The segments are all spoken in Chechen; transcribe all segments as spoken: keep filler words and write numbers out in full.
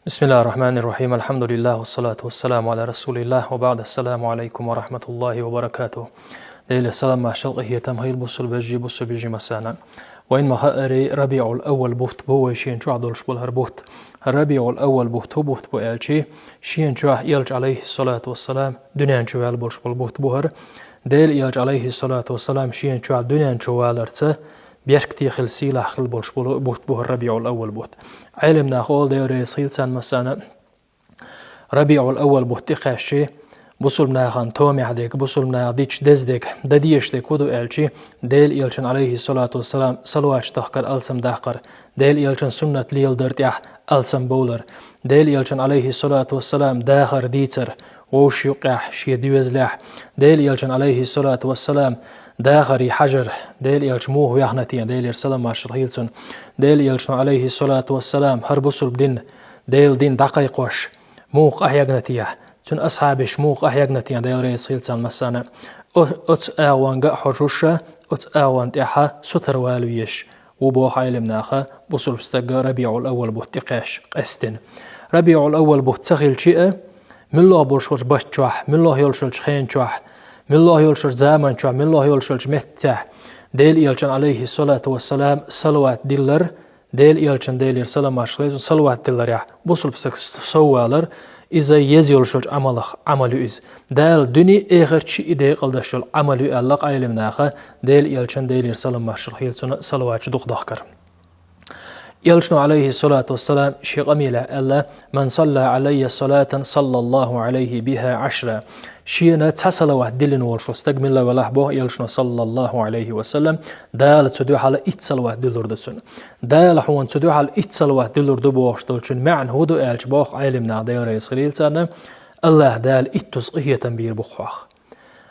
بسم الله الرحمن الرحيم. الحمد لله والصلاة والسلام على رسول الله وبعد. السلام عليكم ورحمة الله وبركاته. Делера салам-маршал, къахетам хуьлда бусалба вежарий, бусалба йижарий массарна. Вайна ма-хаъара, РабиӀул-Аввал бутт бу вай шена чохь долуш болу хӀара бутт. ХӀара РабиӀул-Аввал бутт хӀун бутт бу аьлча, шена чохь Элча, Ӏалайхиссалату вассалам, дуьнен чу ваьлла болуш болу бутт бу хӀара. Делан Элча, Ӏалайхиссалату вассалам, шена чохь дуьнен чу валарца беркате хилла, сийлахь хилла болуш болу бутт бу хӀара РабиӀул-Аввал бутт. Ӏелам наха олу, Дела реза хуьлда царна массарна, РабиӀул-Аввал бутт тӀекхаьчча, бусалба нахана томехь дерг, бусалба наха дича деза дерг, дан дезаш дерг хӀун ду аьлча, Делан Элчана, Ӏалайхиссалату вассалам, салаваташ дахкар, алсам даккхар, Делан Элчан суннат леладар тӀехь алсам бовлар, Делан Элчана, Ӏалайхиссалату вассалам, дахар дийцар, вовшашна юккъехь, шен доьзалехь, Делан Элчана, Ӏалайхиссалату вассалам, дахаре хьажар, Делан Элча муха вехна те, Делера салам-маршал хуьлда цунна, Делан Элчано, Ӏалайхиссалату вассалам, хӀара бусалба дин, Делан дин дӀакхайкхош, муха къахьегна те, цуьнан асхьабаш муха къахьегна те, Дела реза хуьлда царна массарна. О-, оцу агӀонга а хьожуш, оцу агӀон тӀехь сутара вала везаш ву боху Ӏелам наха бусалба стаг РабиӀул-Аввал бутт тӀекхаьчча къаьстина. РабиӀул-Аввал бутт ца хилча а, муьлхха болуш волчу баттахь, муьлхха йолуш йолчу хенахь, муьлхха йолуш йолчу заманчохь, муьлхха йолуш йолчу меттехь Делан Элчана, Ӏалайхиссалату вассалам, салават диллар, Делан Элчана, Делера салам-маршал хуьлда цунна, салават дилларехь бусалба стаг сов валар, иза еза йолуш йолчу Ӏамалах Ӏамал ю иза. Дала дуьне а, эхарт а шиъ декъала деш йолу Ӏамал ю аьлла Ӏелам наха, Делан Элчана, Делера салам-маршал хуьлда цунна, салаваташ дукха дахкар. Элчано, Ӏалайхиссалату вассалам, шен къамелехь аьлла: «Ман салла Ӏалаййа салатан, саллаллаху Ӏалайхи биха Ӏашра». Шена цхьа салават диллина волуш волу стаг милла велахь, боху Элчано, саллаллаху Ӏалайхи ва саллам, Дала цу дуьхьал итт салават дуьллур ду цунна. Дала хьуна цу дуьхьал итт салават дуьллур ду бохуш долчун маьӀна хӀун ду аьлча, боху Ӏелам наха, Дела реза хуьлда царна, АллахӀ Дала иттаза къинхетам бийр бу хьох.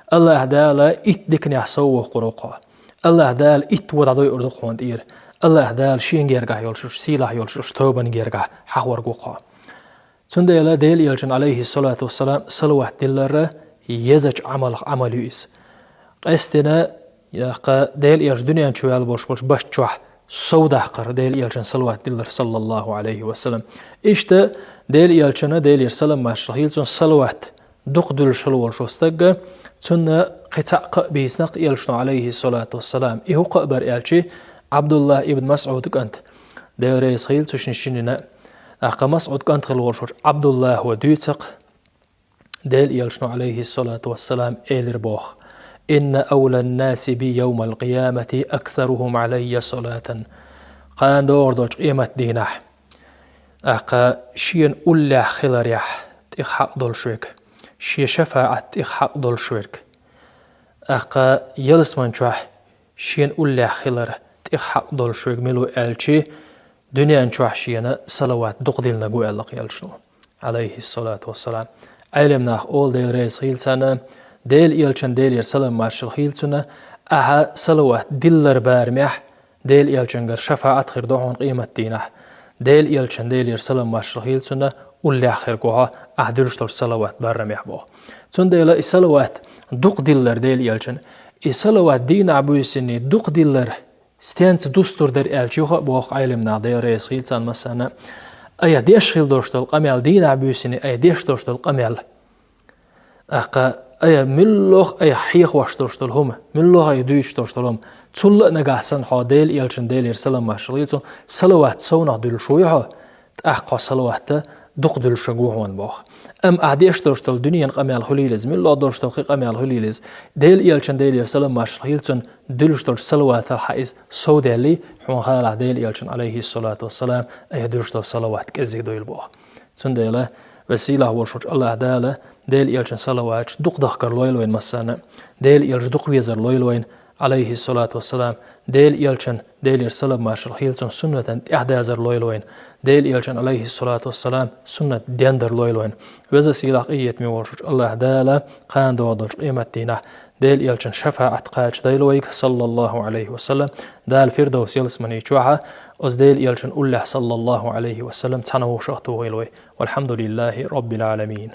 АллахӀ Дала итт диканехь сов воккхур ву хьо. АллахӀ Дала итт вон дӀадойур ду хьуна тӀера. АллахӀ Дала шен гергахь йолуш, сийлахь йолуш тобанан гергахь хьахор ву хьо. Цундела Делан Элчана, Ӏалайхиссалату вассалам, салават диллар езачу Ӏамалах Ӏамал ю иза. Къаьстина, яккха, Делан Элча дуьнен чу ваьлла болуш болчу баттахь сов даккхар, Делан Элчана салават диллар, саллаллаху Ӏалайхи ва саллам. Иштта Делан Элчана, Делера салам-маршал хуьлда цунна, салават дукха дуьллуш хилла волуш волу стаг, цунна кхин цхьаъ кхаъ бийцина-кх Элчано, Ӏалайхиссалату вассалам. И хӀун кхаъ бара аьлча, Ӏабдуллахь ибн МасӀуд кӀант, Дела реза хуьлда цу шинна шиннина, тӀаккха МасӀуд кӀант хилла волуш волчу Ӏабдуллахьо дуьйцу-кх, Делан Элчано, Ӏалайхиссалату вассалам, элира боху: «Инна авлан-наси би явмал-къиямати аксарухум Ӏалаййа салатан». Кхана догӀур долчу къематдийнахь, тӀаккха, шена уллехь хиларехь тӀех хьакъ долуш верг, шен шафаӀат тӀех хьакъ долуш верг, тӀаккха, ялсаман чохь шена уллехь хилар тӀех хьакъ долуш верг мила ву аьлча, дуьнен чохь шена салават дукха диллинарг ву аьлла-кх Элчано, Ӏалайхиссалату вассалам. Ӏелам наха олу, Дела реза хуьлда царна, Делан Элчана, Делера салам-маршал хуьлда цунна, ахьа салават диллар барамехь, Делан Элчангара шафаӀат хир ду хьуна къематдийнахь. Делан Элчана, Делера салам-маршал хуьлда цунна, уллехь хир ву хьо, ахьа дуьллуш долчу салават барамехь, боху. Цундела и салават дукха диллар Делан Элчана, и салават дийнахь буьйсанна дукха диллар стенца дустур дара аьлча, юха а боху Ӏелам наха, Дела реза хуьлда царна массарна, айхьа деш хила долуш долу къамел, дийнахь буьйсанна айхьа деш долуш долу къамел, тӀаккха, айхьа муьлхха айхьа хьехош долуш долу хӀума, муьлхха айхьа дуьйцуш долуш долу хӀума, цул а нагахь санна хьо Делан Элчана, Делера салам-маршал хуьлда цунна, салават совнах дуьллуш вуй хьо, тӀаккха хьо салават дукха дуьллуш верг ву хьуна, боху. Амма ахьа деш долуш долу дуьненан къамел хуьлийла иза, муьлхха долуш долу кхин къамел хуьлийла иза, Делан Элчана, Делера салам-маршал хуьлда цунна, дуьллуш долчу салаватал хьан иза совдаьллий, хьуна халахь Делан Элчана, Ӏалайхиссалату вассалам, айхьа дуьллуш долу салават кӀеззиг дуйла, боху. Цундела веза-сийлахь волуш волчу АллахӀ Дала Делан Элчана салаваташ дукха дахкар лойла вайна массарна, Делан Элча дукха везар лойла вайна, Ӏалайхиссалату вассалам, Делан Элчана, Делера салам-маршал хуьлда цунна, суннатан тӀаьхьадазар лойла вайна, Делан Элчана, Ӏалайхиссалату вассалам, суннат дендар лойла вайна. Веза-сийлахь, къинхетаме волуш волчу АллахӀ Дала кхана догӀу долчу къематдийнахь Делан Элчана шафаӀат кхача дойла вайга, саллаллаху Ӏалайхи ва саллам. Дала Фирдавс ялсамани чохь оцу Делан Элчана уллехь, саллаллаху Ӏалайхи ва саллам, цхьаьна вовшах а тухийла вай. Валхьамдулиллахи Роббил Ӏаламин.